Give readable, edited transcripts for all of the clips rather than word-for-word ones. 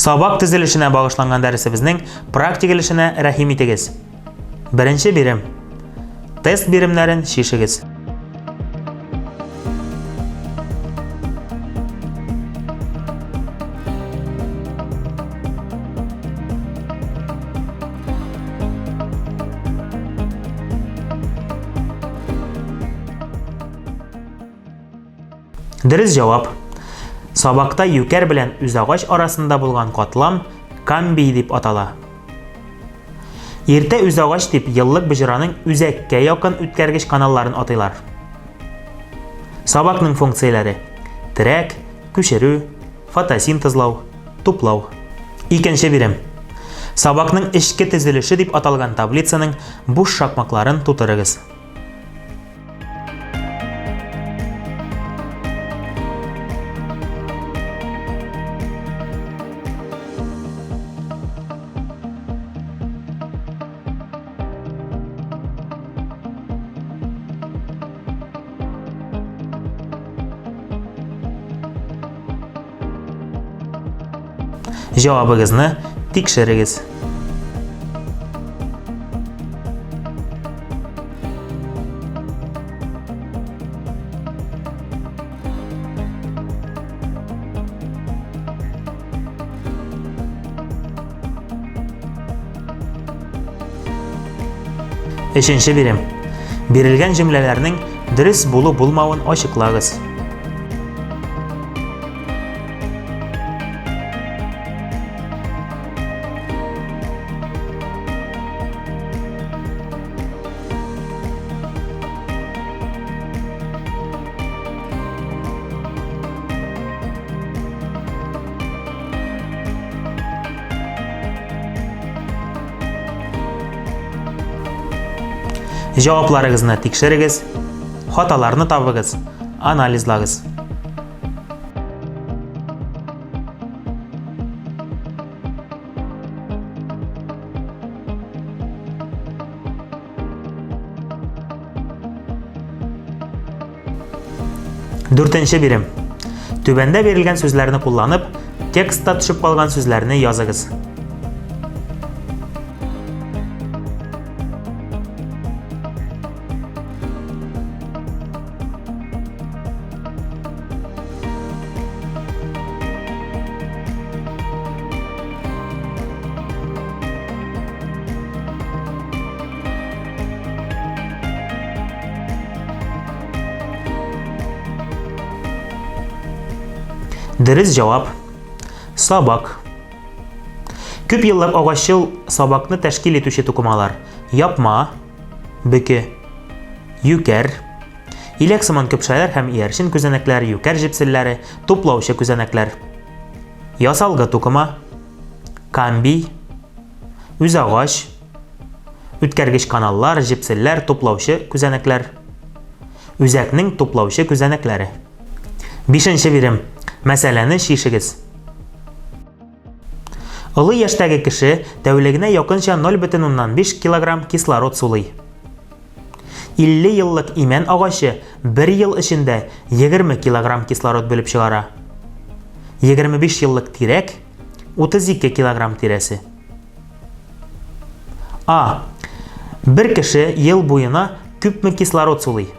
Сабак төзелешенә багышланган дәресебезнең практик өлешенә рәхим итегез. Беренче бирем. Тест биремнәрен чишегез. Дөрес җавап. Сабакта юкәр белән үзагач арасында булган катлам камбий дип атала. Иртә үзагач дип еллык боҗраның үзәккә якын үткәргеч каналларын атыйлар. Сабакның функцияләре: терәк, күчерү, фотосинтезлау, туплау. Икенче бирем. Сабакның эчке төзелеше дип аталган таблицаның буш шакмакларын тутырыгыз. Җавабыгызны тикшерегез. Өченче бирем. Бирелгән җөмләләрнең дөрес булу-булмавын ачыклагыз. Җавапларыгызны тикшерегез, хаталарны табыгыз, анализлагыз. Дүртенче бирем. Түбәндә бирелгән сүзләрне кулланып, текстта төшеп калган сүзләрне языгыз. Дөрес җавап. Сабак. Күп еллык агаччыл сабакны тәшкил итүче тукымалар: япма, бөке, юкәр, иләк сыман көпшәләр һәм иярчен күзәнәкләр, юкәр җепселләре, туплаучы күзәнәкләр. Ясалгы тукыма, камбий, үзагач, үткәргеч каналлар, җепселләр, туплаучы күзәнәкләр. Үзәкнең туплаучы күзәнәкләре. Бишенче бирем. Мәсьәләне чишегез. Олы яшьтәге кеше тәүлегенә якынча 0,5 килограмм кислород сулый. 50 еллык имән агачы бер ел эчендә 20 килограмм кислород бүлеп чыгара. 25 еллык тирәк 32 килограмм тирәсе. А. Бер кеше ел буена күпме кислород сулый?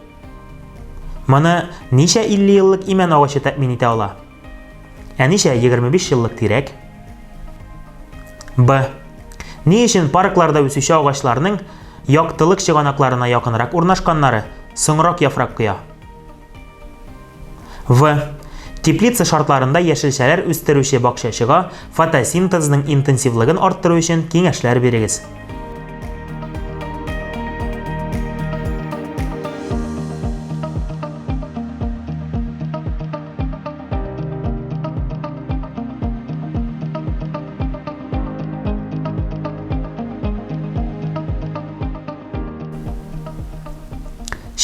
Моны ничә 50 еллык имән агачы тәэмин итә ала? Ә ничә 25 еллык тирәк? Б. Ни өчен паркларда үсүче агачларның яктылык чыганакларына якынрак урнашканнары соңрак яфрак коя? В. Теплица шартларында яшелчәләр үстерүче бакчачыга фотосинтезның интенсивлыгын арттыру өчен киңәшләр бирегез.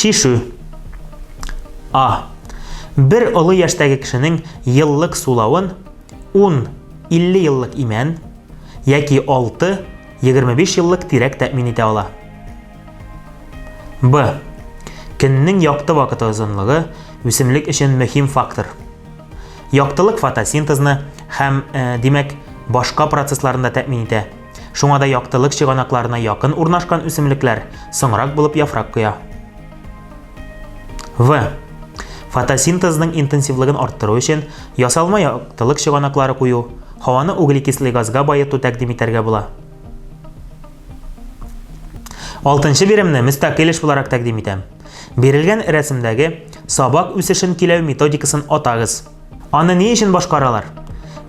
Чишү. А. Бер олы яшьтәге кешенең еллык сулавын 10, 50 еллык имән яки 6, 25 еллык тирәк тәэмин итә ала. Б. Көннең якты вакыты озынлыгы үсемлек өчен мөһим фактор. Яктылык фотосинтезны һәм, э, димәк, башка процессларын да тәэмин итә. Шуңа да яктылык чыганакларына якын урнашкан үсемлекләр соңрак булып яфрак коя. В. Фотосинтезның интенсивлыгын арттыру өчен ясалма яктылык чыганаклары кую, һаваны углекислый газга баету тәкъдим итәргә була. Алтынчы биремне мөстәкыйль эш буларак тәкъдим итәм. Бирелгән рәсемдәге сабак үсешен көйләү методикасын атагыз. Аны ни өчен башкаралар?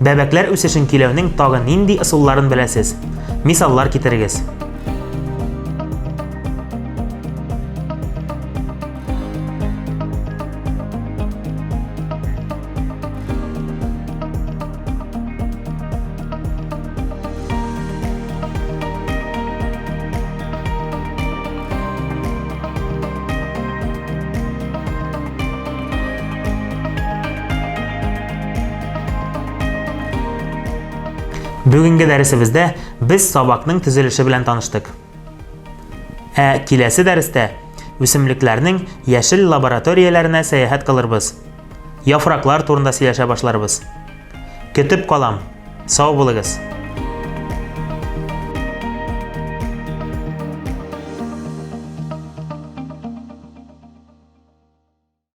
Бәбәкләр үсешен көйләүнең тагы нинди ысулларын беләсез? Мисаллар китерегез. Бүгенге дәресебездә без сабакның төзелеше белән таныштык. Ә киләсе дәрестә үсемлекләрнең яшел лабораторияләренә сәяхәт кылырбыз. Яфраклар турында сөйләшә башларбыз. Көтеп калам. Сау булыгыз.